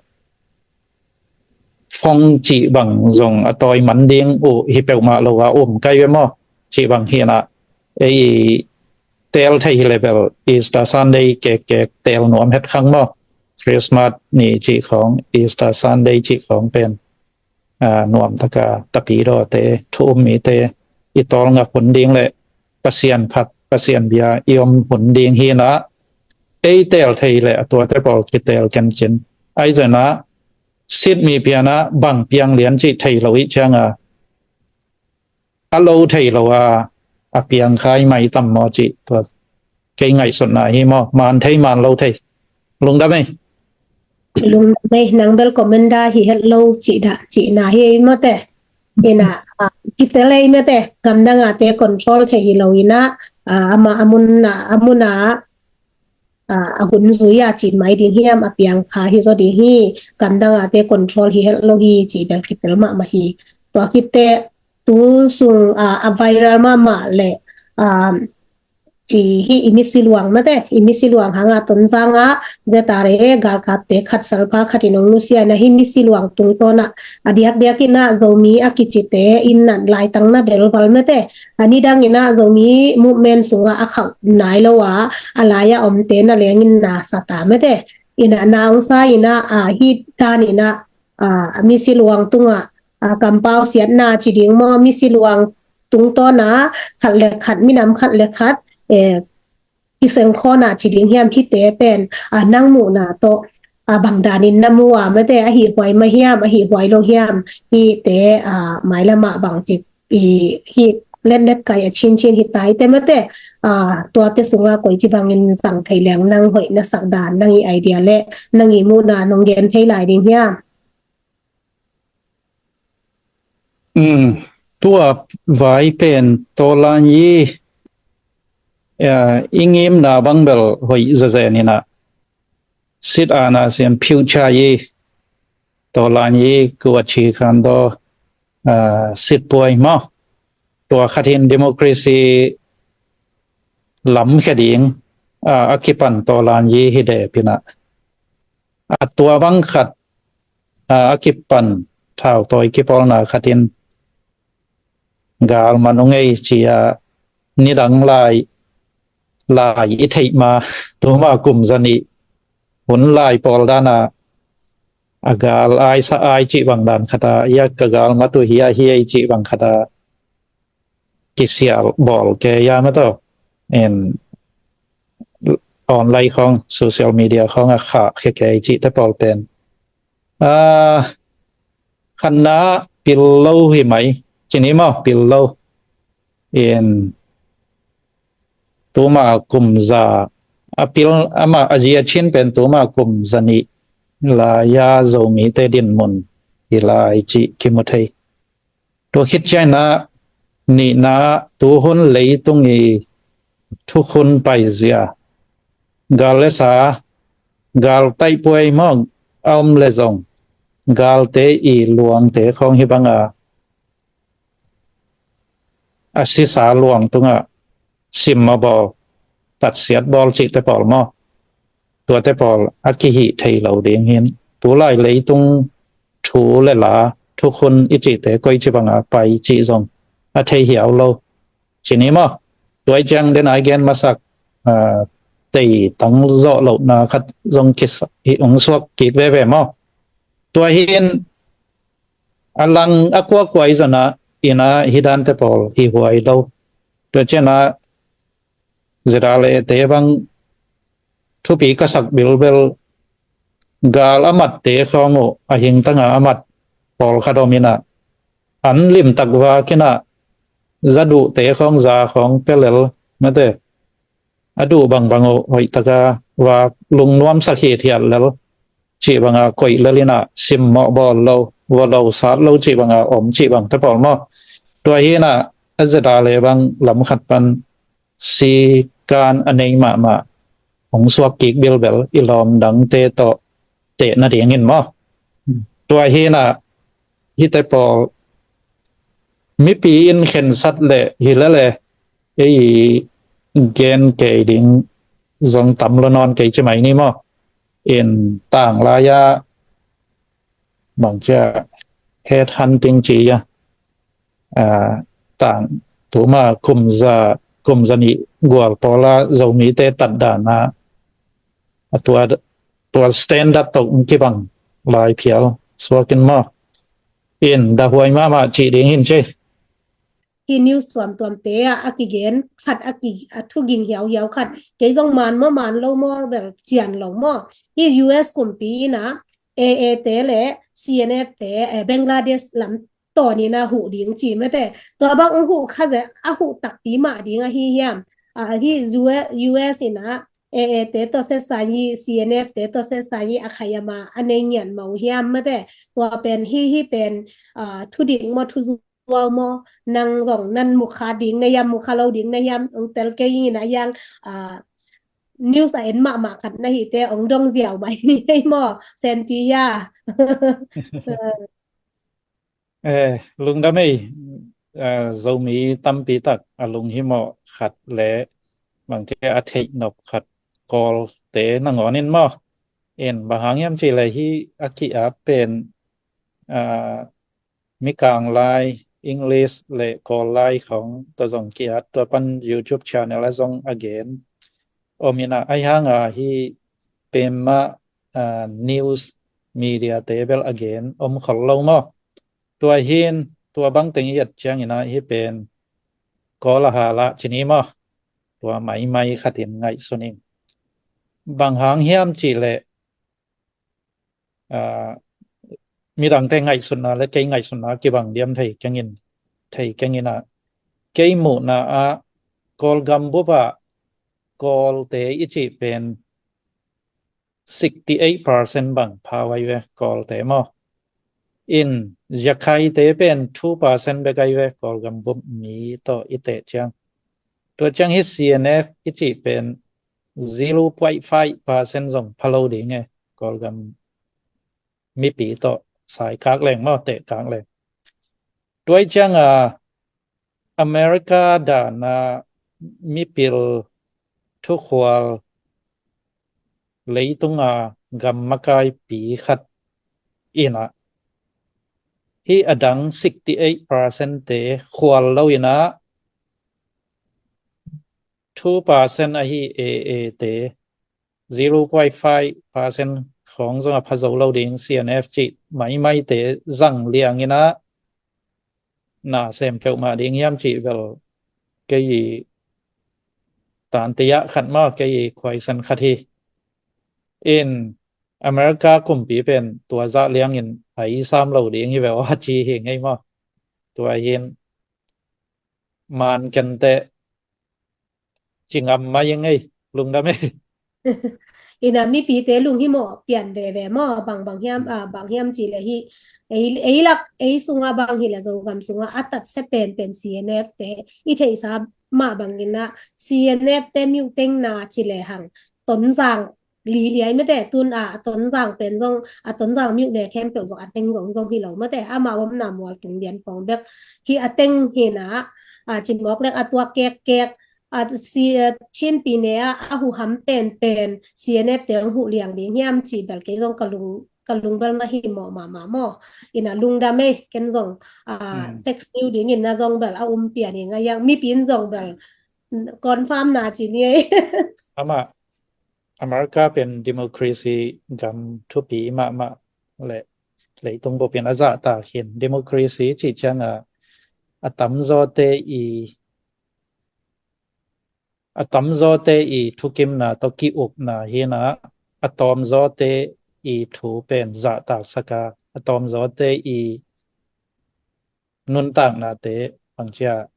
phong cih bang zong a tawi man ding uh hi peuhmah lo a um kai ve maw. Cih bang hi na, ei i teel thei hi le bel Easter Sunday kekkek teel nuam het khang maw. Christmas ni cih khong, Easter Sunday cih khong pen, ah, nuam taka tapidawte, thu um mite i tawlngak hun ding le Pasian phat, Pasian bia i om hun ding hi na, ei teel thei le a tuate pawl kiteel kencin. Ahi zong in ah sit mi pian ah bang piang lian cih thei lo i ciang a, a lo thei lo a, a piang khai mai tam maw cih tua kei ngaihsutna hi maw. Man thei man lo thei. Lungdam ei. Lungdam ei, nang bel comment da hi het lo cih da, cihna hi ei mawte. In ah, ah, kitel ei mawte, gamdang a te control thei hi lo in ah, ah, ama a mun a, a mun a, ah, a hun zui a cin mai ding hiam, a piang kha hi zaw ding hi, gamdang a te control hi het lo hi cih bel kitel mahmah hi. Tua khit teh tu sung, ah, a viral mahmah le, ah, i, hih i misi luang mawte, i misi luang hang a Tonzang ah Z R A galkapte khat salpha khat in ong nusia in ah, hih misi luang tungtawn ah a diakdiak in ah Zomi a kicite in ah laitang na belval mawte, a nidang in ah Zomi movement sungah a khauh nai lo a, a lai a omte na leng in na sa ta mawte. In ah na ong sa in ah, ah, hih dan in ah, ah, misi luang tungah, ah, kampau siatna ci ding maw, misi luang tungtawn ah khat le khat, minam khat le khat, eh, kiseng khawna ci ding hiam, hihte pen, ah, nang muhna tawh, ah, bang danin na mu a mawte, a hih huai mah hiam, a hih huai lo hiam, hihte, ah, mailam ah bang ci, i, hih letlet kai a cincin hi ta hi te mawte, ah, tuate sungah koici bangin zang thei leng nang hoih na sak dan, nang i idea le nang i muhna nong gen thei lai ding hiam? Um, tua vai pen Tawlanyi, ah, i ngimna bang bel hoih zezen in ah, sit ana siam future yi, Tawlanyi kua ci khan daw, ah, sit puai maw. Tua khat hin democracy lam khe ding, ah, a kipan Tawlanyi hi dep in ah, a tua bang khat, ah, a kipan thautawi kipawlna khat in gal man ung ei ci a, nidang lai, lai i theih ma, tuma kum zanih hun lai pawl dana a gal ai sa ai cih bang dan khata, ia ka gal matu hia hia i cih bang khata kisial bawl ke ia mataw. En online khong, social media khong a khah khia ke i cih te pawl pen a khanna pil lo hi mai, cini maw, pil lo. In tuma kum za a pil ama a zi a chin pen tuma kum zanih lai a Zomite dinmun hi lai cih kimu thei. Tua khit ciangin ah nihna tuhun leitung i thukhun paizia, gal le sa, gal taihpuai mawk a om le zong galte i luangte khawng hi banga a sisa luang tungah sim a bawl, tatsiat bawl cihte pawl maw? Tuate pawl a kihih thei lo ding hin, tulai leitung thu le la, thukhun i cihte koi ci banga pai cih zong a thei hiau lo. Cini maw? Tuai ciang den ai gen masak, ah, tei tang zawh lohna khat zong kisa hi ung suak kik veve maw? Tua hin a lang a kuakua i zona ina hi dante pawl hi huai lo. Tua ciana zeda le te bang thupi ka sak bilbel gal a matte khawng uh a hingtanga a mat pawl khat om ina an limtak vak ina za duhte khawng za khawng pelel mate a duh bangbang uh hoihtaka vak lungnuam sakhi thiat lel cih banga koih lel ina simmawh bawl lo, vua lo sat lo cih banga om cih bangte pawl maw? Tua hi ina a zeda le bang lam khat pan si kan a nei mahmah hong suak kik bilbel i lawm dangte tawh teh nadingin maw? Tua hi ina hite pawl mipi in khensat le hi lele ei gen kei ding zong tam lo nawn kei ci mai ni maw? In tang lai-a bang cia head hunting ci a, ah, tang tuma kumza, kumza nih gual pawla Zomite tatdana a tua, tua standard tawh kibang lai phial suakin maw? In dahuai mahmah cih ding hin ci. Hi news tuamtuamte ah a kigen khat a ki, a thuging hiauhiau khat. Kei zong man maw, man lo maw, bel cian lo maw? Hi U S kumpi ina A A te le C N F te, eh, Bangladesh lam tawn ina huh ding ci mate. Tua bang huh kha ze a huh takpi mah ding ahi hiam? Ah, hi U S, U S ina A A te tawh setsa hi, C N F te tawh setsa hi a khayama a nei ngian mau hiam mate. Tua pen hi, hi pen, ah, thudik maw, thuzuau maw, nang zong nan mukha ding na hiam, mukha lo ding na hiam, ong tel kei ina hiang, ah, news a en mahmah khat na hite ong dong ziau mai ni hei maw, Senpi hia. Eh, lungdam ei, eh, Zomi tampi tak a lunghimawh khat le bangte a theih nop khat Kawlte nangawn in maw? In bang hang hiam cih le hi a ki-at pen, ah, Mikang lai, English le Kawl lai khong tua zong ki-at, tua pan YouTube channel a zong a gen om ina, ahi hanga hi pemma, ah, news media te bel a gen om khol lo maw? Tua hin tua bang teng i et ciang ina hi pen Kawl a halah cini maw? Tua maimai khatin ngaihsun ing. Bang hang hiam cih le, ah, midangte ngaihsutna le kei ngaihsutna kibang diam thei kengin, thei kengin ah, kei muhna ah Kawlgam bup ah Kawlte i cih pen sixty eight percent bang pha vai ve Kawlte maw? In Zakhaite pen two percent bek ai ve Kawlgam bup mi tawh i teh ciang. Tua ciang hi C N F i cih pen zero point five percent zong pha lo ding e, Kawlgam mipi tawh sai kak leng maw, teh kak leng. Tuai cianga America dana mipil thukhual leitunga gam makaipi khat ina hi a dang sixty eight percent te khual lo ina two percent ahi A A te, zero point five percent khawng zong a pha zo lo ding, C N F cih maimaite zang liangin ah na sem peuhmah ding hiam cih bel kei i tantiah khat maw, kei i khuaisan khat hi. In America kumpi pen tua zah liangin a i sam lo ding hi ve aw, a ci hi ngei maw. Tua hin man kenteh ci ngam mai ing ei, lungdam ei. Ina mipite lunghimawh pian veve maw, bang bang hiam, ah, bang hiam ci le hi. Ei, ei lak, ei sunga bang hi le Zogam sunga a tatsia penpen C N F te i theihsa mah bangin ah C N F te miuh teng na ci le hang Tonzang liliai mete tun a, a Tonzang pen zong, a Tonzang miuh le khempeuh zong a teng zong zong hi lo mete, ama omna mual tung lian khawng bek hi a teng hi na, a cimawk lek a tuak kek kek, a si, a Chin pi ne a, a huham penpen C N F te hong huh liang ding hiam ci bel kei zong ka lung, ka lung bel na hi mawh mahmah maw. Ina lungdam ei, ken zong, a, hmm, fake news dingin na zong bel a um pian hi ngai hiang, mipi in zong bel confirm na ci ni ei. Ama America pen democracy gam thupi mahmah le leitung bupin a zahtak hin, democracy cih cianga a tamzawte i, a tamzawte i thukimna tawh ki-ukna hi na, a tawmzawte i thu pen zahtaksaka, a tawmzawte i nuntaknate bangcia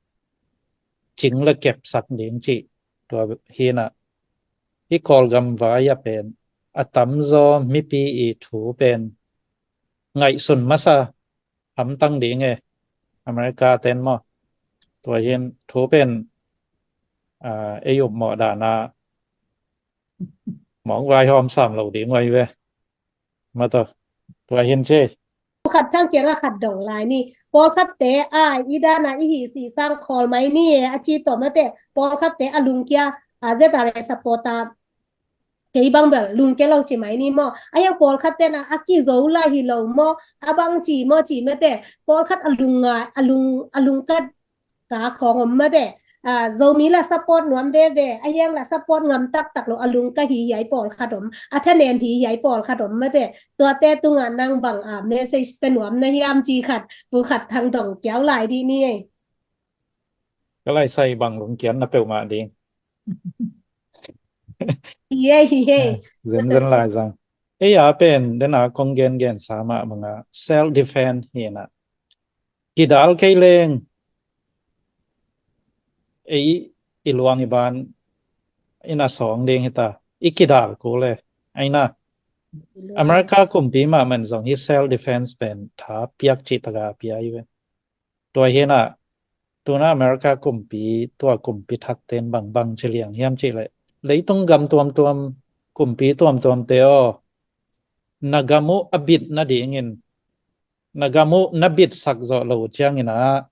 cing le kepsak ding cih tua hi na, i Kawlgam vai a pen a tamzaw mipi i thu pen ngaihsun masa hamtang ding e, America ten maw. Tua hin thu pen, ah, ei upmawh dana mawng vai hawm sam lo ding uai ve. Mataw, tua hin ci. Khat thang kianga khat dong lai ni. Pawlkhatte a i dana i hi si sang khawl mai ni e a ci tawh mate. Pawlkhatte a lungkia a Z R A supporter kei bang bel lungkia lo ci mai ni maw. A hiang pawlkhatte na a kizo lai hi lo maw. A bang ci maw ci mate. Pawlkhat a lung ngai, a lung, a lungkat ka khawng om mate. A, Zomi la support nuam veve, a hiang la support ngam taktak lo, a lungka hi hiai pawlkhat om, a thanem hi hiai pawlkhat om mate. Tuate tunga nang bang a message pe nuam na hiam ci khat, pu khat thang dong kiau lai dih ni ei. Ka lai sai bang lungkian na peuhmah ding. Hi ei, hi ei. Zenzen lai zang. Ei a pen, dena kong gengen sa mah banga self defense hi na. Kidal kei leng ei i luang i ban ina sawng ding hita, i kidal kul e. Aina America kumpi mah man zong hi self defense pen tha piak cih taka pia i ve. Tua hi na, tuna America kumpi, tua kumpi thak ten bangbang ci liang hiam cih le, leitung gam tuamtuam, kumpi tuamtuam te aw, na gam uh a bit nadingin, na gam uh na bitsak zawh lo ciangin ah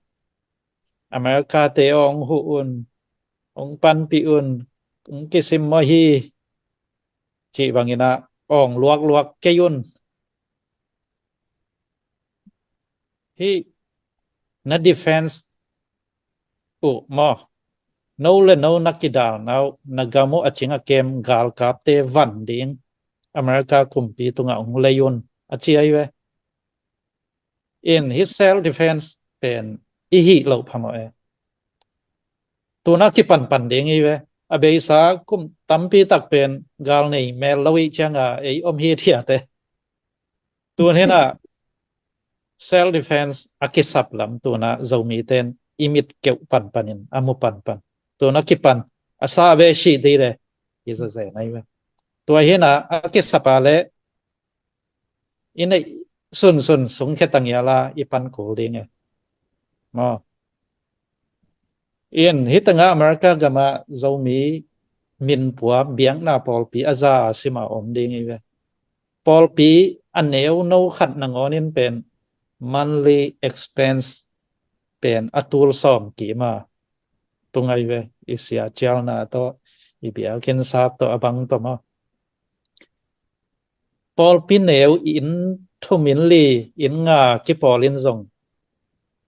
America te aw hong huh un, hong panpih un, hong kisim maw hi, cih bangin ah awng luakluak kei un. Hi na defense uh maw, no le no na kidalna uh, na gam uh a cing a kem galkapte van ding America kumpi tungah hong lei un a ci ahi ve. In hi self defense pen i hih loh phamawh e. Tuna kipanpan ding hi ve. A beisa kum tampi tak pen gal nei mel lo ih cianga ei om hi thiate. Tun hinah self defense a kisap lam tuna Zomi ten i mit keuh panpanin a mu panpan. Tuna kipan a sa ve sih dih le i zazen ahi ve. Tua hinah a kisap a le i neih sunsun sungkhia tangiala i pan kul ding e. Maw. In hitanga America gama Zomi minpua biakna pawlpi a za a sima om ding i ve. Pawlpi a neu no khat nangawnin pen monthly expense pen a tul sawm kima tungai ve, i sia cialna tawh, i biakin sap tawh, a bang tawh maw. Pawlpi neu inn thum inn li inn nga kipawlin zong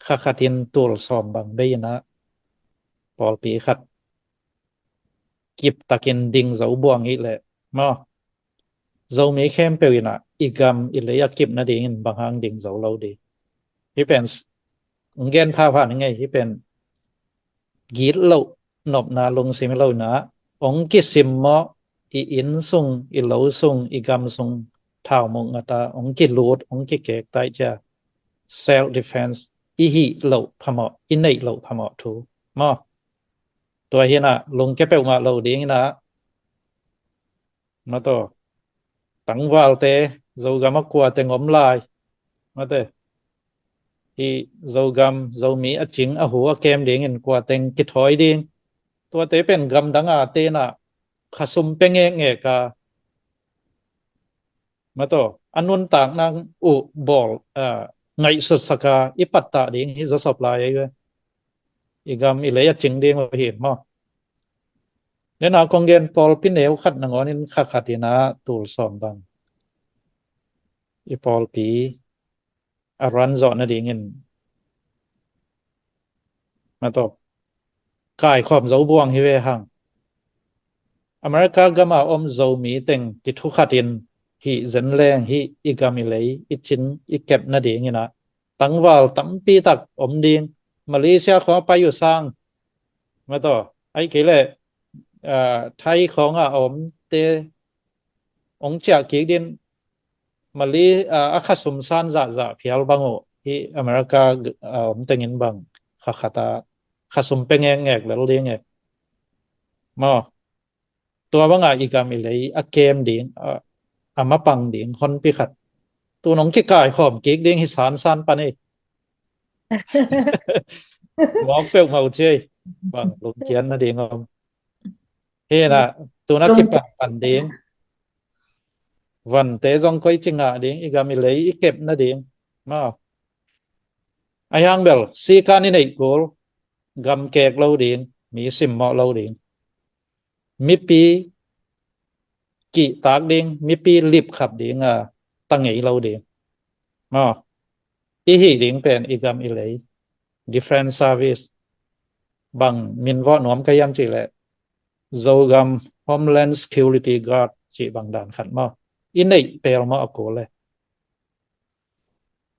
kha khatin tul sawm bang bei inah pawlpi khat kip takin ding zo buang hi leh maw, Zomi khempeuh in ah i gam i lei a kip nadingin bang hang ding zo lo ding? Hih pen hong gen phapha ni ngei, hih pen gitloh nopna lungsim hi lo in ah, hong kisimmawh i inn sung, i lo sung, i gam sung thaumuk ngata hong kilut, hong kikek taih cia self defense i hih loh phamawh, i neih loh phamawh thu maw. Tua hi in ah lungkia peuhmah lo ding in ah, mataw, tangvalte Zogam ah kua teng om lai, mate, hih Zogam, Zomi a cing a hu a kem dingin kua teng kithawi ding? Tuate pen gamdang a te in ah khasum pia ngekngek a, mataw, a nuntakna uh bawl, ah, ngaihsutsak a i pattah ding hi zawsop lai ei ve. I gam i lei a cing ding uh hi maw. Nena kong gen pawlpi neu khat nangawnin kha khat in ah tul sawm bang i pawlpi a run zawh nadingin, mataw, kaikhawm zo buang hi ve hang. America gam a om Zomi teng kithu khatin hih zen leng hih i gam i lei i cin i kep nadingin ah tangval tampi tak om ding. Malaysia khawng a pai uh sang, mataw, ahih kei leh, ah, Thai khawng a a omte hong ciah kik ding. Mali, ah, a khasum san zahzah phial bang uh hih America, ah, om tengin bang kha khat a khasum pia ngekngek lel ding e maw. Tua bang a i gam i lei a kem ding, ah, a mapang ding honpi khat tu nong kikaikhawm kik ding hi sansan pan ei. Mawk peuhmah uh ci ei. Bang lungkiat nading om? Hi in ah tun a kipan pan ding, vante zong koici ngah ding, i gam i lei i kep nading maw. Ahi hang bel sikan i neih kul, gam kek lo ding, mi simmawh lo ding, mipi kihtak ding, mipi lipkhap ding a ta ngei lo ding maw. I hih ding pen i gam i lei defense service, bang min vawh nuam ka hiam cih leh Zogam Homeland Security Guard cih bang dan khat maw. I neih pel maw a kul le.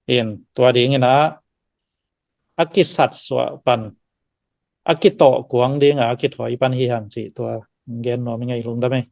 In tua dingin ah a kisatsuah pan, a kitawh kuang ding a kithawi pan hi hang cih tua gen nuam i ngei, lungdam ei.